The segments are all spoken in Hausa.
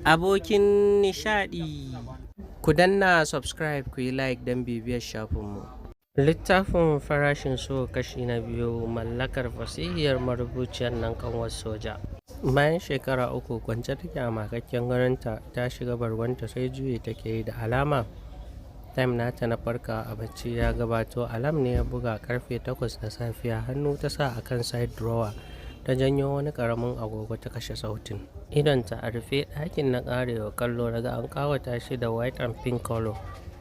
Abokin nishaɗi. Ku danna subscribe, ku yi like don bibiyar shafinmu. Littafin Farashin So kashi na biyu, mallakar fasihiyar marubuciyar nan Ƙanwar Soja. Bayan shekara 3, kwance take a makakken gadonta, ta shiga bargonta sai juyi take yi, da alama time nata na farkawa a bacci ya gabato. Alarm ne ya buga karfe 8 na safiya. Hannu ta sa a kan side drawer, ta janyo wani karamin agogo, ta kashe sautin. Idonta a rufe ɗakin na ƙarewa kallo, daga an ƙawata shi da white and pink color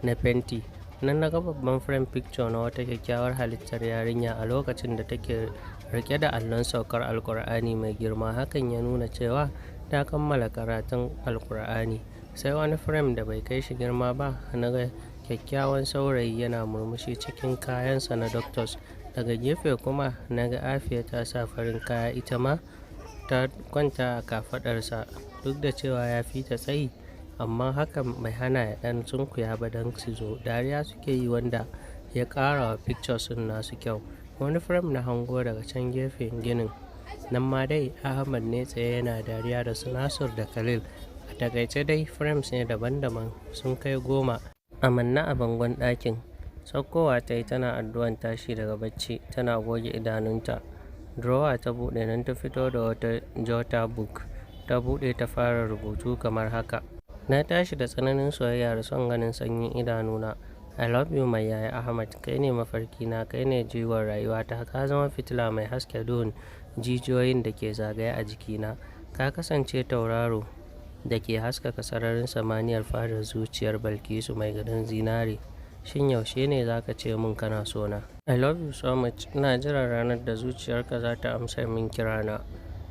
na fenti. Nan na ga babban frame picture na wata kyakkyawar halittar yarinya a lokacin da take rike da allon saukar Alkur'ani mai girma. Hakan ya nuna cewa ta kammala karatun Alkur'ani. Sai wani frame da bai kai shi girma ba, na ga kyakkyawan saurayi yana murmushi cikin kayansa na doctors. Daga gefe kuma na ga Afiya ta sa farin kaya, ita ma ta kwanta a kafaɗarsa, duk da cewa ya fi ta tsayi, amma hakan bai hana ya ɗan sunkuya ba don su zo. Dariya suke yi, wanda ya ƙara wa pictures ɗin nasu kyau. Wani frame na hango daga can gefen ginin. Nan ma dai Ahmad ne tsaye yana dariya da su Nasir da Khalil. A takaice dai, frames ne daban-daban sun kai 10 a manne a bangon ɗakin. Saukowa ta yi tana addu'an tashi daga bacci, tana goge idanunta. Drawer ta buɗe, nan ta fito da wata jotter book. Ta buɗe ta fara rubutu kamar haka. Na tashi da tsananin soyayya da son ganin sanyin idanuna. I love you, my yaya Ahmad. Kai ne mafarkina, kai ne jigon rayuwata. Ka zama fitila mai haske duhun jijiyoyin da ke zagaye a jikina. Ka kasance tauraro da ke haskaka sararin samaniyar fadar zuciyar Balkisu mai gadon zinare. Shin yaushe ne za ka ce mun kana so na? I love you so much. Ina jiran ranar da zuciyarka za ta amsa min kirana.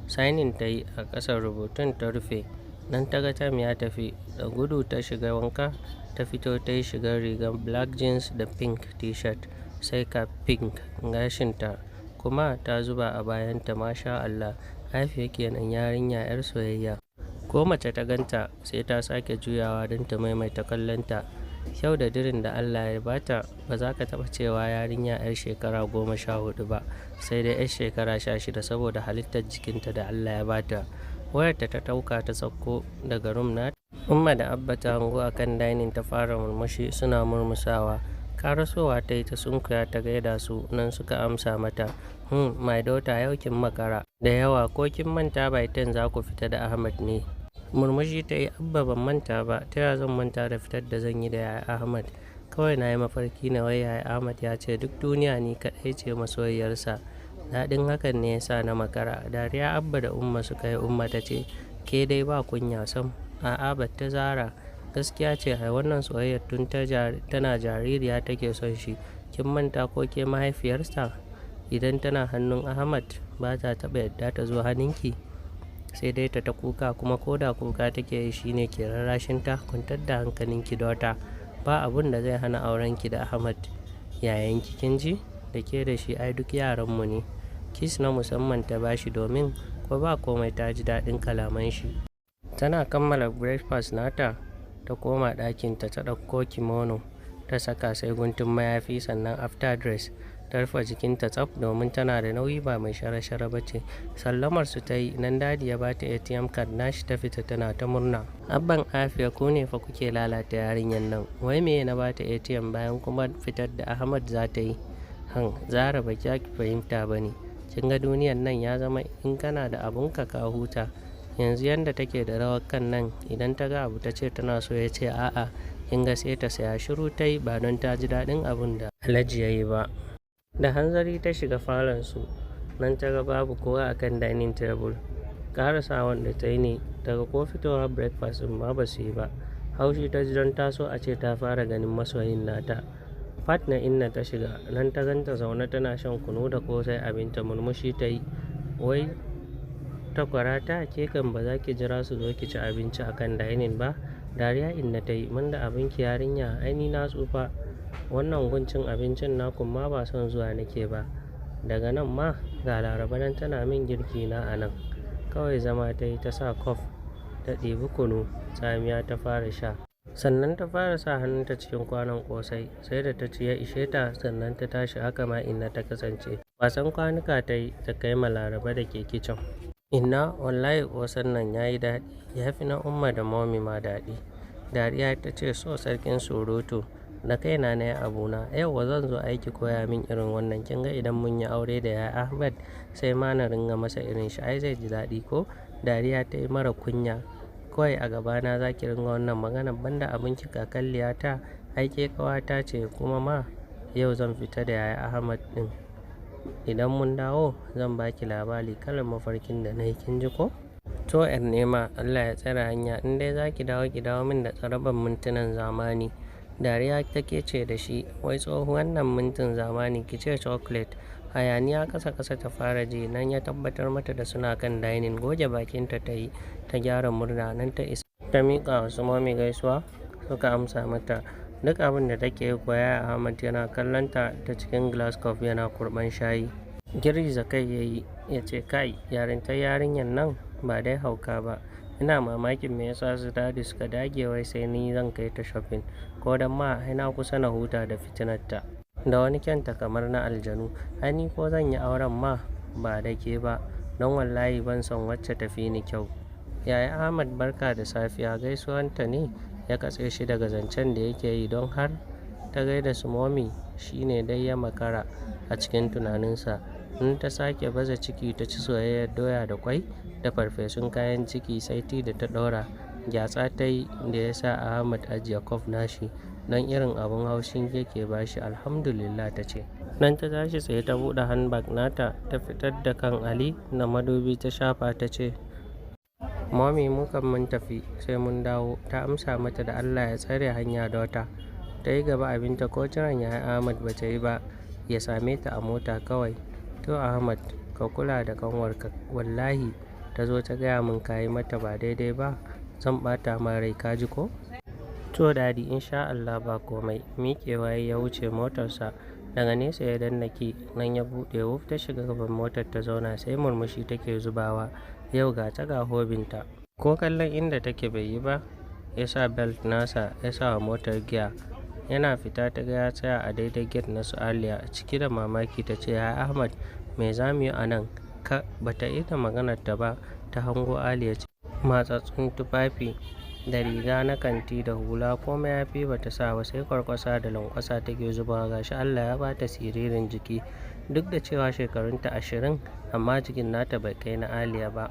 Signing ta yi a ƙasar rubutun, ta rufe. Nan ta ga time ya tafi. Da gudu ta shiga wanka, ta fito ta yi shigar rigar black jeans da pink t-shirt, sai cap pink, gashinta kuma ta zuba a bayanta. Masha Allah, Afiya kenan, yarinya 'yar soyayya. Ko mace ta ganta sai ta sake juyawa don ta maimaita kallonta. Kyau da dirin da Allah ya bata, ba za ka taɓa cewa yarinya 'yar shekara 14 ba, sai dai 'yar shekara 16, saboda halittar jikinta da Allah ya bata. Wayarta ta ɗauka, ta sauko daga room na. Umma da Abba ta hango a kan dining, ta fara murmushi suna murmusawa. Karasowa ta yi, ta sunkuya ta gaida su, nan suka amsa mata. My daughter, yau kin makara da yawa, ko kin manta by 10 za ku fita da Ahmad ne?" Murmushi ta yi, "Abba, ban manta ba, ta ya zan manta da fitar da zan yi da yaya Ahmad? Kawai na yi mafarki na wai yaya Ahmad ya ce duk duniya ni kaɗai ce masoyiyarsa. Daɗin hakan ne ya sa na makara." Dariya Abba da Umma suka yi. Umma ta ce, "Ke dai ba kunya sam." "A'a, ta Zara. Gaskiya ce ai, wannan soyayyar tun tana jaririya take son shi. Kin manta ko ke mahaifiyarsa? Idan tana hannun Ahmad ba ta taɓa yadda ta zo hannunki. Sai dai ta ta kuka, kuma ko da kuka take yi, shine ke rarrashinta. Kwantar da hankalinki, daughter. Ba abun da zai hana aurenki da Ahmad yayanki, kin ji? Da ke da shi ai duk yaranmu ne." Kiss na musamman ta bashi, domin ko ba komai ta ji daɗin kalaman shi. Tana kammala breakfast nata, ta koma ɗakinta, ta ɗauko kimono ta saka, sai guntun mayafi, sannan after dress, ta rufe jikinta tsaf domin tana da nauyi, ba mai shara-shara ba ce. Sallamar su ta yi, nan Daddy ya bata ATM card nashi, ta fita tana ta murna. Abban Afiya, ku ne fa kuke lalata yarinyar nan. Wai me na bata ATM bayan kuma fitar da Ahmad za ta yi? Han, Zara, ba ki fahimta ba ne. Kin ga duniyar nan ya zama in kana da abunka ka huta. Yanzu yanda take da rawar kan nan, idan ta ga abu ta ce tana so, ya ce a'a, kin ga sai ta saya. Shiru ta yi, ba don ta ji daɗin abun da Alhaji ya yi ba. Da hanzari ta shiga falon su, nan ta ga babu kowa a kan dining table. Ƙarasawan da ta yi ne ta ga ko fitowa breakfast ɗin ma ba su yi ba. Haushi ta ji, don ta so a ce ta fara ganin masoyin nata. Part na Inna ta shiga, nan ta ganta zaune tana shan kunu da kosai abinta. Murmushi ta yi. "Wai takwarata, ke kan ba za ki jira su zo ki ci abinci a kan dining ba?" Dariya Inna ta yi, "Mun da abinki, yarinya, ai ni na tsufa. Wannan gun cin abincin naku ma ba son zuwa nake ba. Daga nan ma ga Laraba nan tana min girki na a nan." Kawai zama ta yi, ta sa cup, ta ɗibi kunu tsamiya ta fara sha. Sannan ta fara sa hannunta cikin kwanon ƙosai, sai da ta ci ya ishe ta sannan ta tashi. Haka ma Inna ta kasance. Wasan kwanuka ta yi, ta kai ma Laraba da ke kicin. Inna, wallahi ƙosan nan ya yi daɗi, ya fi na Umma da Momi ma daɗi. Dariya ta ce, so sarkin surutu, da kaina na yi abuna. Yauwa zan zo aiki koya min irin wannan. Kin ga idan mun yi aure da Yaya Ahmad sai ma na ringa masa irin shi, ai zai ji daɗi ko? Dariya ta yi, mara kunya. Kawai a gabana za ki ringa wannan maganar banda abinki kakalliyata, ai ke ƙawata ce kuma ma yau zan fita da Yaya Ahmad ɗin. Idan mun dawo zan baki labari kalar mafarkin da na yi, kin ji ko? To 'yar nema, Allah ya tsare hanya, in dai za ki dawo ki dawo min da tsarabar mintunan zamani. Dariya ta kece da shi, wai tsohuwan nan mintin zamani ki ce chocolate. Hayaniya ƙasa ƙasa ta fara ji, nan ya tabbatar mata da suna kan dining. Goge bakinta ta yi, ta gyara murna, nan ta isa. Ta miƙa wa su Momi gaisuwa, suka amsa mata. Duk abin da take yi kuwa Yaya Ahmad yana kallonta ta cikin glass cup yana kurɓan shayi. Girgiza kai ya yi, ya ce, kai, yarintar yarinyar nan ba dai hauka ba. Ina mamakin me yasa su Daddy suka dage wai sai ni zan kai ta shopping. Ko don ma ai na kusa na huta da fitinarta. Da wani kyanta kamar na aljanu. Ai ni ko zan yi auren ma ba da ke ba. Don wallahi ban son wacce ta fi ni kyau. Yaya Ahmad, barka da safiya. Gaisuwanta ne ya katse shi daga zancen da yake yi, don har ta gaida su Momi shine dai ya makara a cikin tunaninsa. In ta sake baza ciki ta ci soyayyar doya da kwai da farfesun kayan ciki, sai tea da ta ɗora. Gyatsa ta yi da ya sa Ahmad ajiye cup nashi, don irin abun haushin yake bashi. Alhamdulillah, ta ce. Nan ta tashi tsaye ta buɗe handbag nata ta fitar da kan Ali da madubi ta shafa, ta ce, Mommy, mu kam mun tafi, sai mun dawo. Ta amsa mata da Allah ya tsare hanya, daughter. Ta yi gaba abinta, ko jiran Yaya Ahmad ba ta yi ba ya same ta a mota kawai. To Ahmad, ka kula da ƙanwarka, wallahi ta zo ta gaya min ka yi mata ba daidai ba, zan ɓata ma rai, ka ji ko? To Daddy, insha Allah ba komai. Miƙewa ya wuce motarsa. Daga nesa ya danna key, nan ya buɗe, wuf ta shiga gaban motar ta zauna, sai murmushi take zubawa. Yau ga ta ga hubbynta. Ko kallon inda take bai yi ba, ya sa belt nasa ya sa wa motar giya. Yana fita ta ga ya tsaya a daidai gate na su Aliya. Ciki da mamaki ta ce, Yaya Ahmad, me za mu yi a nan? Ka bata ida maganar ta ba, ta hango Aliya ce. Matsatsun tufafi da riga na kanti da hula, ko mayafi bata sa ba, sai kwarkwasa da lankwasa take zubawa. Gashi Allah ya bata siririn jiki. Duk da cewa shekarunta 20, amma jikin nata bai kai na Aliya ba.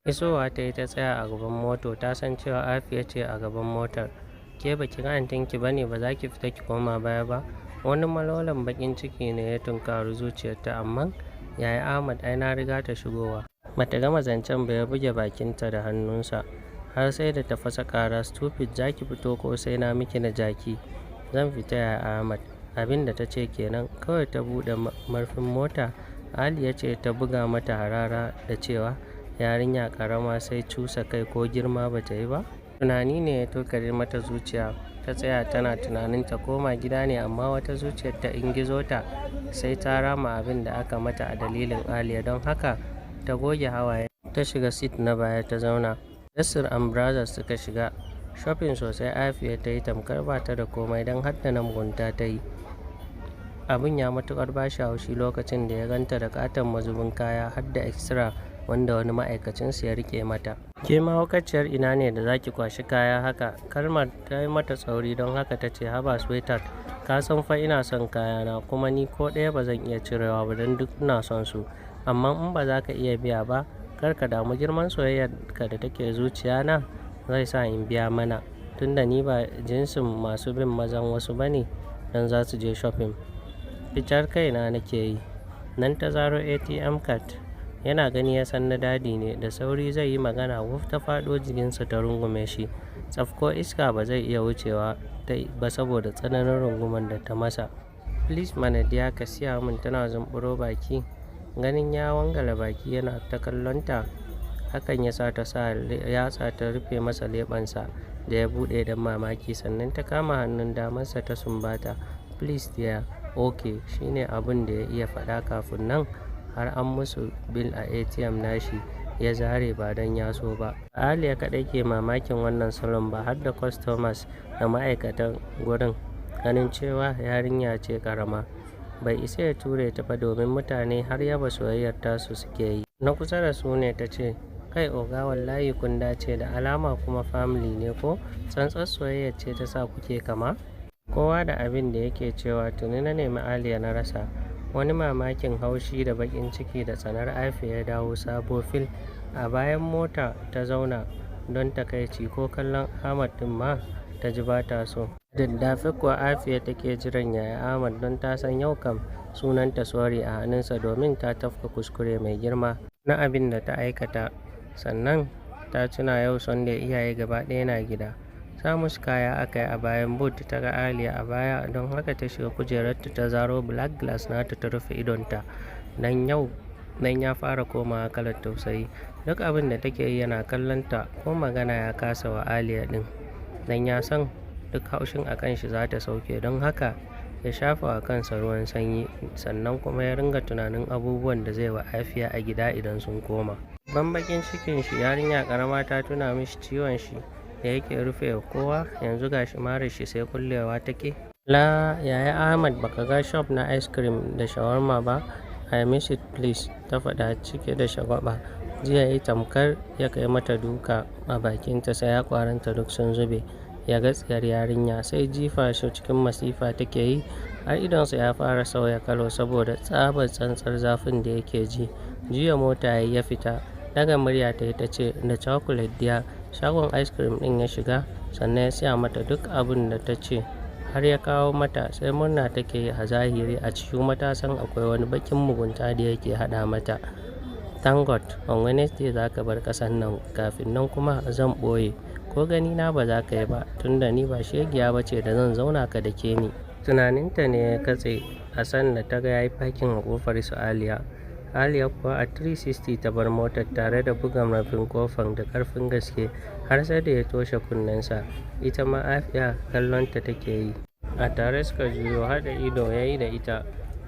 Isowa ta yi ta tsaya a gaban moto, ta san cewa Afiya ce a gaban motar. Ke baki ga antinki bane, ba za ki fita ki koma baya ba? Wani malolan bakin ciki ne ya tunkari zuciyarta, amma Yaya Ahmad, ai na riga ta shigowa. Bata gama zancen ba ya buge bakinta da hannunsa har sai da ta fasa ƙara, stupid, za ki fito ko sai na miki na jaki? Zan fita, Yaya Ahmad. Abin da ta ce kenan. Kawai ta buɗe marfin mota. Aliya ce ta buga mata harara da cewa, yarinya ƙarama sai cusa kai, ko girma ba ta yi ba. Tunani ne ya tokare mata zuciya. Ta tsaya tana tunanin ta koma gida ne, amma wata zuciyar ta ingizo ta sai ta rama abin da aka mata a dalilin Aliya. Don haka ta goge hawaye ta shiga seat na baya ta zauna. Yassir and Brothers suka shiga. Shopping sosai Afiya ta yi, tamkar ba ta da komai, don har da na mugunta ta yi. Abin ya matuƙar ba shi haushi lokacin da ya ganta da ƙaton mazubin kaya har da extra wanda wani ma'aikacinsu ya riƙe mata. Ke mahaukaciyar ina ne da za ki kwashi kaya haka? Kalmar ta yi mata tsauri, don haka ta ce, haba sweetheart, ka san fa ina son kayana, kuma ni ko ɗaya ba zan iya cirewa ba don duk ina son su. Amma in ba za ka iya biya ba, kar ka damu, girman soyayyarka da take zuciya na zai sa in biya mana. Tunda ni ba jinsin masu bin mazan wasu ba ne don za su je shopping. Fitar kaina nake yi. Nan ta zaro ATM card. Yana gani ya san na Daddy ne. Da sauri zai yi magana, wuf ta faɗo jikinsa ta rungume shi. Tsaf, ko iska ba zai iya wucewa ba saboda tsananin rungumar da ta masa. Please mana dear, ka siya mun, tana zumburo baki. Ganin ya wangale baki yana ta kallonta, hakan ya sa ta sa yatsa ta rufe masa leɓensa da ya buɗe don mamaki, sannan ta kama hannun damarsa ta sumbata. Please dear. Okay, shine abun da ya iya faɗa. Kafin nan har an musu bill a ATM nashi ya zare ba don ya so ba. Ba Aliya kaɗai ke mamakin wannan salon ba, har da customers da ma'aikatan gurin, ganin cewa yarinya ce ƙarama. Bai isa ya ture ta ba, domin mutane har yaba soyayyar tasu suke yi. Na kusa da su ne ta ce, "Kai oga, wallahi kun dace, da alama kuma family ne ko? Tsantsar soyayya ce ta sa kuke kama?" Kowa da abin da yake cewa. Tuni na nemi Aliya na rasa. Wani mamakin haushi da baƙin ciki da tsanar Afiya ya dawo sabo fil. A bayan mota ta zauna don takaici, ko kallon Ahmad ɗin ma ta ji ba ta so. Daddafe kuwa Afiya take jiran Yaya Ahmad, don ta san yau kam sunanta sorry a hannunsa, domin ta tafka kuskure mai girma na abin da ta aikata. Sannan ta tuna yau Sunday, iyaye gaba ɗaya na gida. Sa musu kaya aka yi a bayan boot, ta ga Aliya a baya, don haka ta shiga kujerarta ta zaro black glass nata ta rufe idonta, don yau dan ya fara komawa kalar tausayi. Duk abin da take yi yana kallon ta, ko magana ya kasa wa Aliya ɗin, don ya san duk haushin a kan shi za ta sauke. Don haka ya shafa wa kansa ruwan sanyi, sannan kuma ya ringa tunanin abubuwan da zai wa Afiya a gida idan sun koma. Babban bakin cikin shi, yarinya karama ta tuna mishi ciwon shi da yake rufe wa kowa, yanzu gashi marar shi sai kullewa take. "La, Yaya Ahmad, baka ga shop na ice cream da shawarma ba? I miss it, please," ta faɗa cike da shagwaɓa. Ji ya yi tamkar ya kai mata duka a bakinta sai haƙwaranta duk sun zube. Ya ga tsiyar yarinya sai jifa shi cikin masifa take yi, har idonsa ya fara sauya kalo saboda tsabar tsantsar zafin da yake ji. Juya mota ya yi ya fita. Daga murya ta yi ta ce, "Da chocolate, dear." Shagon ice cream ɗin ya shiga, sannan ya siya mata duk abin da ta ce, har ya kawo mata. Sai murna take yi a zahiri, a ciki kuma ta san akwai wani bakin mugunta da yake haɗa mata. "Thank God, on Wednesday za ka bar ƙasar nan, kafin nan kuma zan ɓoye. Ko gani na ba za ka yi ba, tunda ni ba shegiya ba ce da zan zauna ka dake ni." Tunaninta ne ya katse a sanda ta ga ya yi parking a ƙofar su Aliya. Aliya kuwa a 360 ta bar motar tare da buga murfin ƙofar da ƙarfin gaske har sai da ya toshe kunnensa. Ita ma Afiya kallonta take yi. A tare suka juyo, haɗa ido ya yi da ita.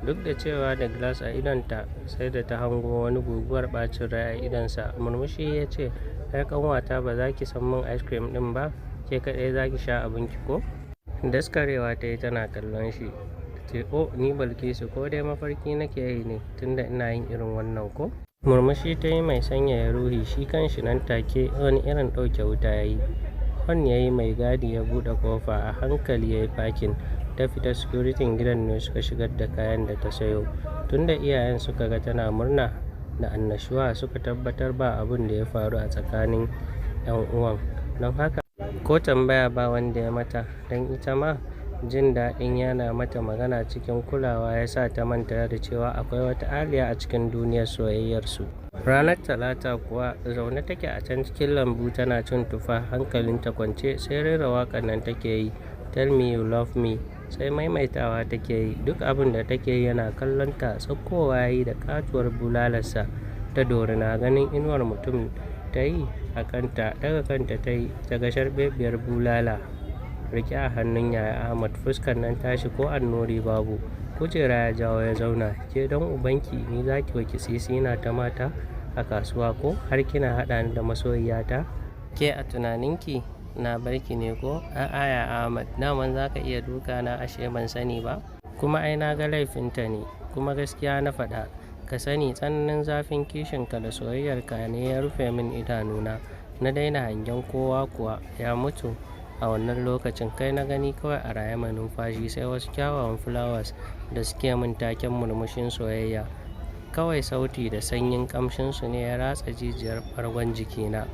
Duk da cewa da glass a idonta, sai da ta hango wani guguwar ɓacin rai a idonsa. Murmushi ya ce, "Yar ƙanwata, ba za ki san min ice cream ɗin ba, ke kaɗai za ki sha abinki ko?" Daskarewa ta yi tana kallon shi. Ta ce, "Oh, ni Balkisu, ko dai mafarki nake yi ne, tunda ina yin irin wannan ko?" Murmushi ta yi mai sanyaya ruhi, shi kanshi nan take wani irin ɗauke wuta ya yi. Hon ya yi, mai gadi ya buɗe ƙofa, a hankali ya yi parking. Ta fita, security gidan ne suka shigar da kayan da ta sayo. Tunda iyayen suka ga tana murna da annashuwa, suka tabbatar ba abun da ya faru a tsakanin 'yan uwan. Don haka ko tambaya ba wanda ya mata, don ita ma jin daɗin yana mata magana cikin kulawa ya sa ta manta da cewa akwai wata Aliya a cikin duniyar soyayyarsu. Ranar Talata kuwa zaune take a can cikin lambu tana cin tufa, hankalinta kwance, sai rera waƙar nan take yi, "Tell me you love me", sai maimaitawa take yi. Duk abin da take yi yana kallon ta. Saukowa ya yi da katuwar bulalarsa ta dorina. Ganin inuwar mutum ta yi a kanta, daga kanta ta yi ta ga sharbebiyar bulala rike a hannun Yaya Ahmad. Fuskar nan tashi ko annuri babu. Kujera ya jawo ya zauna. "Ke, don ubanki ni zaki wa kisisina ta mata a kasuwa ko har kina haɗa ni da masoyiyata? Ke a tunaninki na barki ne ko? A'a ya Ahmad, daman za ka iya duka na, ashe ban sani ba. Kuma ai na ga laifinta ne, kuma gaskiya na faɗa. Ka sani, tsananin zafin kishinka da soyayyarka ne ya rufe min idanuna. Na daina hangen kowa kuwa ya mutu a wannan lokacin. Kai na gani kawai a raye mai numfashi, sai wasu kyawawan flowers da suke min taken murmushin soyayya. Kawai sauti da sanyin kamshinsu ne ya ratsa jijiyar ɓargon jikina.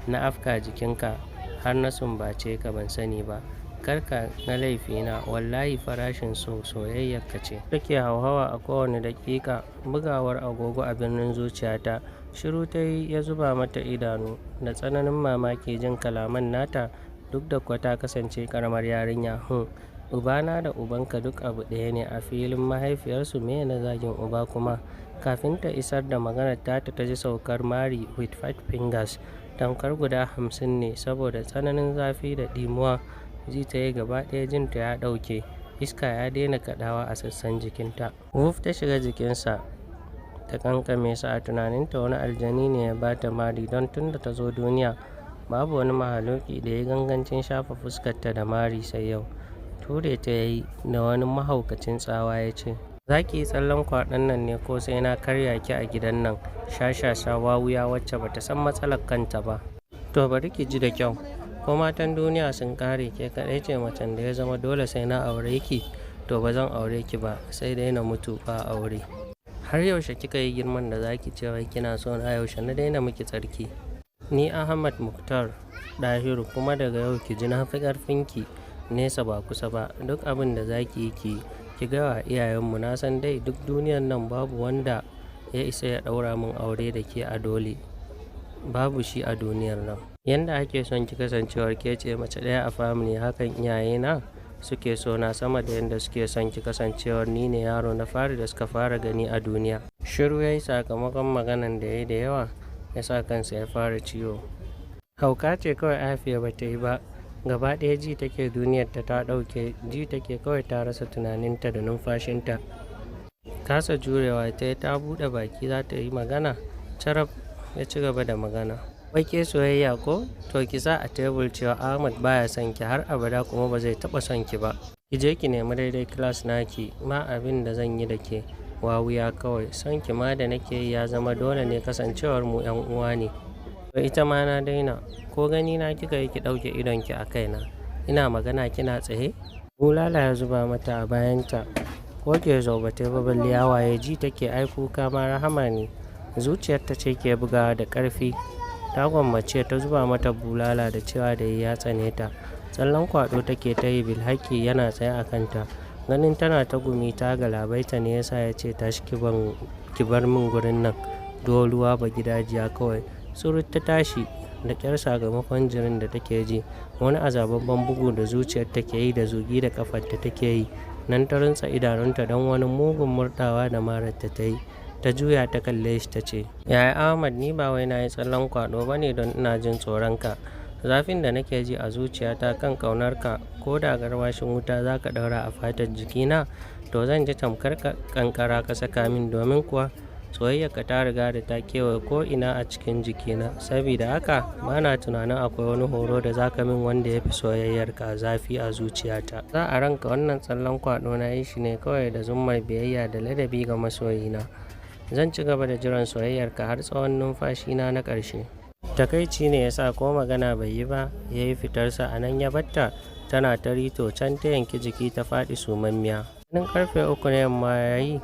Na afka jikinka har na sumbace ka, ban sani ba. Kar ka ga laifina, wallahi farashin so soyayyarka ce. Take hauhawa a kowane daƙiƙa, bugawar agogo a birnin zuciyata." Shiru ta yi, ya zuba mata idanu da tsananin mamaki jin kalaman nata, duk da kuwa ta kasance ƙaramar yarinya. Ubana da ubanka duk abu ɗaya ne a filin mahaifiyarsu, me na zagin uba kuma?" Kafin ta isar da maganar tata, ta ji saukar mari with five fingers tamkar guda 50 ne. Saboda tsananin zafi da ɗimuwa, ji ta yi gaba ɗaya jinta ya ɗauke, iska ya daina kaɗawa a sassan jikinta. Wuf ta shiga jikinsa ta kankame sa. A tunaninta wani aljani ne ya bata mari, don tunda ta zo duniya babu wani mahaluki da ya gangancin shafa fuskarta da mari sai yau. Ture ta yayi da wani mahaukacin tsawa ya ce Za ki yi tsallen kwaɗon nan ne ko sai na karya ki a gidan nan, shashasha wawuya wacce ba ta san matsalar kanta ba. To bari ki ji da kyau, ko matan duniya sun ƙare ke kaɗai ce macen da ya zama dole sai na aure ki, to ba zan aure ki ba sai dai na mutu ba aure. Har yaushe kika yi girman da za ki ce wai kina so na, yaushe na daina miki tsarki? Ni Ahmad Muktar Dahiru, kuma daga yau ki ji na fi ƙarfinki nesa ba kusa ba. Duk abin da za ki yi ki yi, ki gaya wa iyayenmu. Na san dai duk duniyar nan babu wanda ya isa ya ɗaura min aure da ke a dole. Babu shi a duniyar nan. Yanda ake son ki kasancewar ke ce mace ɗaya a family, hakan iyayena suke so na sama da yanda suke son ki kasancewar ni ne yaro na fari da suka fara gani a duniya. Shiru ya yi sakamakon maganan da ya yi da yawa ya sa kansa ya fara ciwo. Hauka ce kawai Afiya ba ta yi ba. Gaba ɗaya ji take duniyarta ta ɗauke, ji take kawai ta rasa tunaninta da numfashinta. Kasa jurewa ta yi ta buɗe baki za ta yi magana, carab ya ci gaba da magana. Wai ke soyayya ko? To ki sa a tebur cewa Ahmad baya son ki har abada kuma ba zai taɓa son ki ba. Ki je ki nemi daidai class naki, ma abin da zan yi da ke wawuya kawai. Son ki ma da nake yi ya zama dole ne kasancewar mu 'yan uwa ne. To ita ma na daina, ko gani na kika yi ki ɗauke idonki a kaina. Ina magana kina tsaye? Bulala ya zuba mata a bayanta. Ko ke zo ba ta ba balle hawaye, ji take ai kuka ma rahama ne. Zuciyarta ce ke bugawa da ƙarfi. Ta gwammace ta zuba mata bulala da cewa da ya tsane ta. Tsallen kwaɗo take ta yi, bilhaki yana tsaye a kanta. Ganin tana ta gumi ta galabaita ne yasa ya ce tashi ki bar min gurin nan. Doluwa ba gidajiya kawai. Tsurut ta tashi da ƙyar sakamakon jirin da take ji. Wani azababben bugu da zuciyar take yi da zugi da ƙafarta take yi. Nan ta runtse idanunta don wani mugun murɗawa da mararta ta yi. Ta juya ta kalle shi ta ce, Yaya Ahmad, ni ba wai na yi tsallen kwaɗo ba ne don ina jin tsoronka. Zafin da nake ji a zuciyata kan ƙaunarka, ko da garwashin wuta za ka ɗaura a fatar jikina, to zan ji tamkar ƙanƙara ka saka min, domin kuwa soyayyarka ta riga da ta kewaye ko'ina a cikin jikina. Sabida haka bana tunanin akwai wani horo da za ka min wanda ya fi soyayyarka zafi a zuciyata. Za a ranka wannan tsallen kwaɗo na yi shi ne kawai da zummar biyayya da ladabi ga masoyina. Zan ci gaba da jiran soyayyarka har tsawon numfashina na ƙarshe. Takaici ne ya sa ko magana bai yi ba, ya yi fitarsa. A nan ya batta tana ta rito, can ta yanki jiki ta faɗi sumammiya. Ganin 3:00 na yamma ya yi,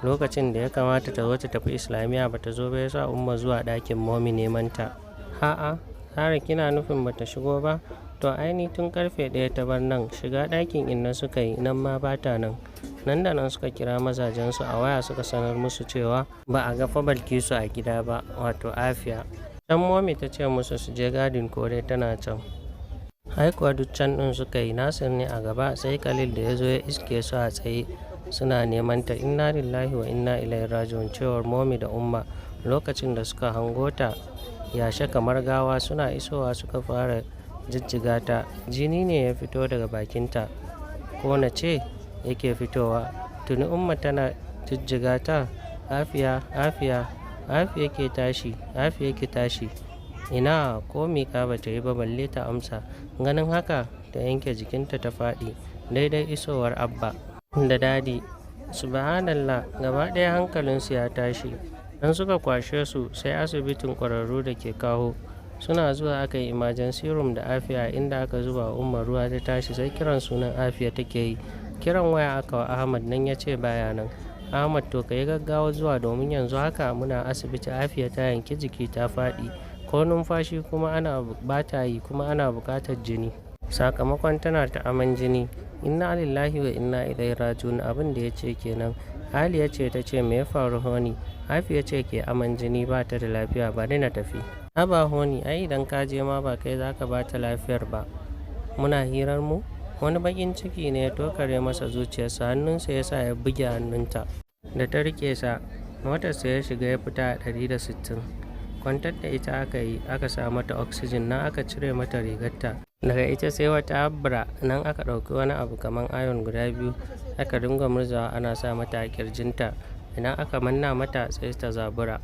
lokacin da ya kamata ta zo ta tafi Islamiyya ba ta zo ba, ya sa Umma zuwa ɗakin Momi neman ta. A'a, Sara, kina nufin ba ta shigo ba? To ai ni tun 1:00 ta bar nan, shiga ɗakin inna suka yi, nan ma ba ta nan. Nan da nan suka kira mazajensu a waya suka sanar musu cewa ba a ga fa Balkisu a gida ba, wato Afiya. Can Momi ta ce musu su je gadin ko dai tana can. Ai kuwa duk can ɗin suka yi, Nasir ne a gaba sai Khalil da ya zo ya iske su a tsaye suna neman ta. Inna lillahi wa inna ilaihi raji'un, cewar Momi da Umma lokacin da suka hango ta yashe kamar gawa. Suna isowa suka fara jijjiga ta. Jini ne ya fito daga bakinta, ko na ce yake fitowa. Tuni Umma tana jijjiga ta. Afiya, Afiya, Afiya ke tashi, Afiya ki tashi. Ina, ko miƙa ba ta yi ba balle ta amsa. Ganin haka ta yanke jikinta ta faɗi daidai isowar Abba da Dadi. Subhanallah, gaba ɗaya hankalinsu ya tashi. Dan suka kwashe su sai asibitin ƙwararru da ke Kawo. Suna zuwa aka yi emergency room da Afiya, inda aka zuba wa Umma ruwa ta tashi sai kiran sunan Afiya take yi. Kiran waya aka wa Ahmad, nan ya ce baya nan. Ahmad, to ka yi gaggawa zuwa domin yanzu haka muna asibiti, Afiya ta yanki jiki ta faɗi. Ko numfashi kuma ana ba ta yi, kuma ana buƙatar jini. Sakamakon tana ta aman jini. Inna lillahi wa inna ilaihi raji'un, abin da ya ce kenan. Aliya ce ta ce, me ya faru Honey? Afiya ce ke aman jini, ba ta da lafiya, bari na tafi. Haba Honey, ai idan ka je ma ba kai za ka ba ta lafiyar ba. Muna hirar mu. Wani baƙin ciki ne ya tokare masa zuciyarsa, hannunsa ya sa ya buge hannunta da ta riƙe sa. Motarsa ya shiga ya fita a 160. Kwantar da ita aka yi, aka sa mata oxygen, nan aka cire mata rigarta. Daga ita sai wata habbra, nan aka ɗauki wani abu kamar iron guda biyu aka dinga murzawa ana sa mata a ƙirjinta. Idan aka manna mata sai ta zabura,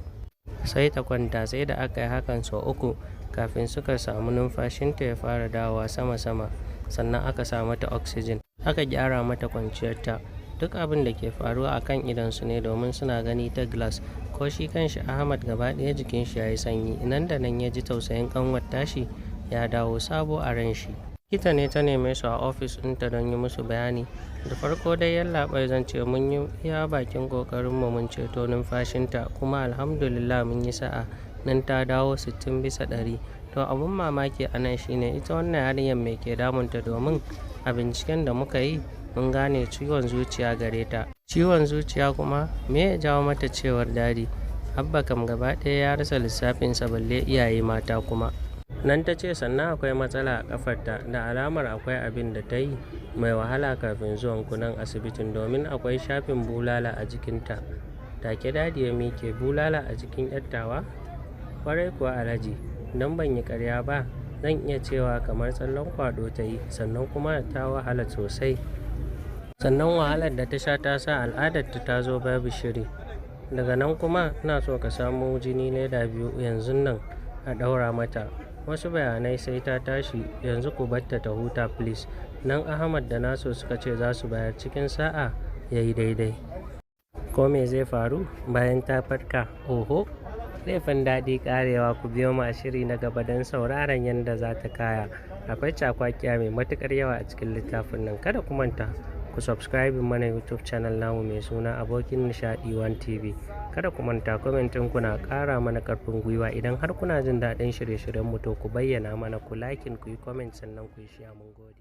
sai ta kwanta. Sai da aka yi hakan sau 3 kafin suka samu numfashinta ya fara dawowa sama-sama. Sannan aka sa mata oxygen, aka gyara mata kwanciyarta. Duk abin da ke faruwa a kan idonsu ne domin suna gani ta glass. Ko shi kanshi Ahmad gaba ɗaya jikin shi ya yi sanyi. Nan da nan ya ji tausayin ƙanwar tashi ya dawo sabo a ran shi. Likita ne ta neme su a ofis ɗinta don yi musu bayani. Da farko dai, yallaɓai, zan ce mun yi iya bakin ƙoƙarinmu mun ceto numfashinta, kuma alhamdulillah mun yi sa'a nan ta dawo 60%. To abun mamaki a nan shine, ita wannan yarinyar me ke damunta? Domin a binciken da muka yi mun gane ciwon zuciya gare ta. Ciwon zuciya kuma me ya jawo mata? Cewar Daddy. Abba kam gaba ɗaya ya rasa lissafinsa, balle iyaye mata kuma. Nan ta ce sannan akwai matsala a kafarta, da alamar akwai abin da ta yi mai wahala kafin zuwan ku nan asibitin, domin akwai shafin bulala a jikinta. Take Daddy ya mike. Bulala a jikin 'yar tawa? Kwarai kuwa Alhaji, don ban yi karya ba zan iya cewa kamar tsallen kwado ta yi, sannan kuma ta wahala sosai. Sannan wahalar da ta sha ta sa al'adarta ta zo babu shiri. Daga nan kuma ina so ka samo jini leda 2 yanzun nan a ɗaura mata. Wasu bayanai sai ta tashi, yanzu ku batta ta huta please. Nan Ahmad da Naso suka ce za su bayar, cikin sa'a ya yi daidai. Ko me zai faru bayan ta farka? Oho, laifin daɗi ƙarewa. Ku biyo mu a shiri na gaba don sauraron yadda za ta kaya. Akwai cakwakiya mai matuƙar yawa a cikin littafin nan. Kada ku manta ku subscribe mana YouTube channel namu mai suna Abokin Nishaɗi One TV. Kada ku manta, comment ɗinku na ƙara mana ƙarfin gwiwa. Idan har kuna jin daɗin shirye-shiryenmu, to ku bayyana mana, ku liking, ku yi comment, sannan ku yi share. Mun gode.